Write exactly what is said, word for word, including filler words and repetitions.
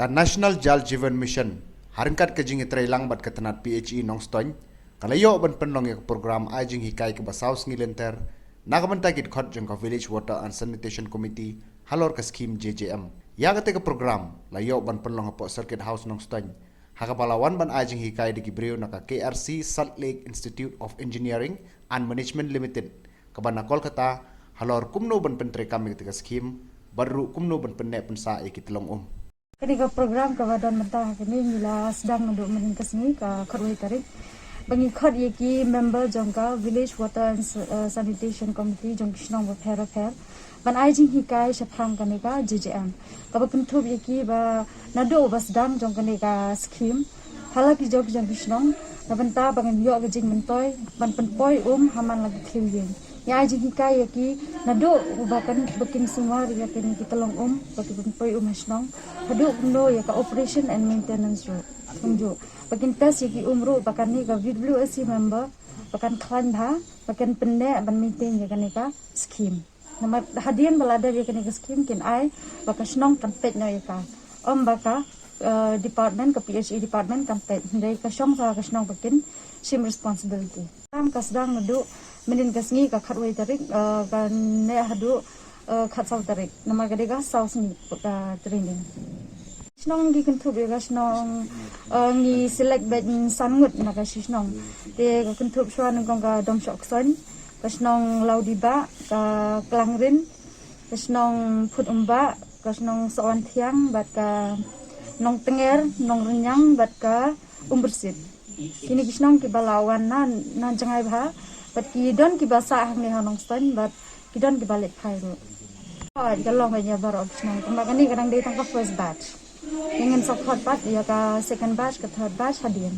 Ka National Jal Jeevan Mission, ha ryngkat ka jingïatreilang bad ka tnat P H E Nongstoiñ, ka la ïoh ban pynlong ïa ka program ai jinghikai kaba saw sngi lynter na ka bynta ki dkhot jong ka Village Water and Sanitation Committee halor ka skhim J J M. Ïa kata ka program la ïoh ban pynlong hapoh Circuit House Nongstoiñ, ha kaba la wan ban ai jinghikai da ki briew na ka K R C Salt Lake Institute of Engineering and Management Limited, kaba na Kolkata, halor kumno ban pyntreikam ïa kata ka skhim bad ruh kumno ban pynneh pynsah ïa ki tyllong um. Kane ka program kaba don mynta ha kane ngi la sdang naduh mynnin ka sngi ka khatwei tarik, ba ngi khot ïa ki member jong ka Village Water and S-, uh, Sanitation Committee jong ki shnong bapher bapher ban ai jinghikai shaphang kane ka J J M, kaba kynthup ïa ki ba naduh ba sdang jong kane ka skhim, ha la ki jong ki jong ki shnong, na bynta ba ngin ïoh ka jingmyntoi ban pynpoi um ha man la ki thliew ïing. Ïa ai jinghikai ïa ki naduh ba kan, ba kin sumar ïa kine ki tyllong um, ba kin pynpoi um ha shnong, haduh kumno ïa ka operation and maintenance ruh. Kumjuh ba kin test ïa ki um ruh, ba kane ka V W S C member ba kan khlaiñ bha, ba kan pynneh ban maintain ïa kane ka skhim. Namar hadien ba la dep ïa kane ka skhim kin ai ba ka shnong kan peit noh ïa ka. Ym ba ka, eh, department, ka P H E department kan peit. Hynrei ka shong sa ka shnong ba kin shim responsibility. Kam ka sdang naduh mynnin ka sngi ka khatwei tarik, eh, ka neh haduh, eh, khatsaw tarik. Namar ka dei ka saw sngi ka training. Shnong ki kynthup ïa ka shnong, eh, ngi select beit san ngut na ka shi shnong. Te ka kynthup shuwa nyngkong ka Domshoh Ksoiñ, ka shnong Lawdibah, ka Klangrin, ka shnong Phutumbah, ka shnong Sohwanthiang, bad ka Nongtnger, Nongrynniang, bad ka Umbrsit. Kine ki shnong kiba la wan na, na jngai bha, bad ki don kiba sah hangne ha Nongstoiñ, bad ki don kiba leit phai ruh. Hooid, ka long beit ïa baroh ki shnong, kumba kane ka dang dei tang ka first batch. Ngin sa khot pat ïa ka second batch, ka third batch hadien.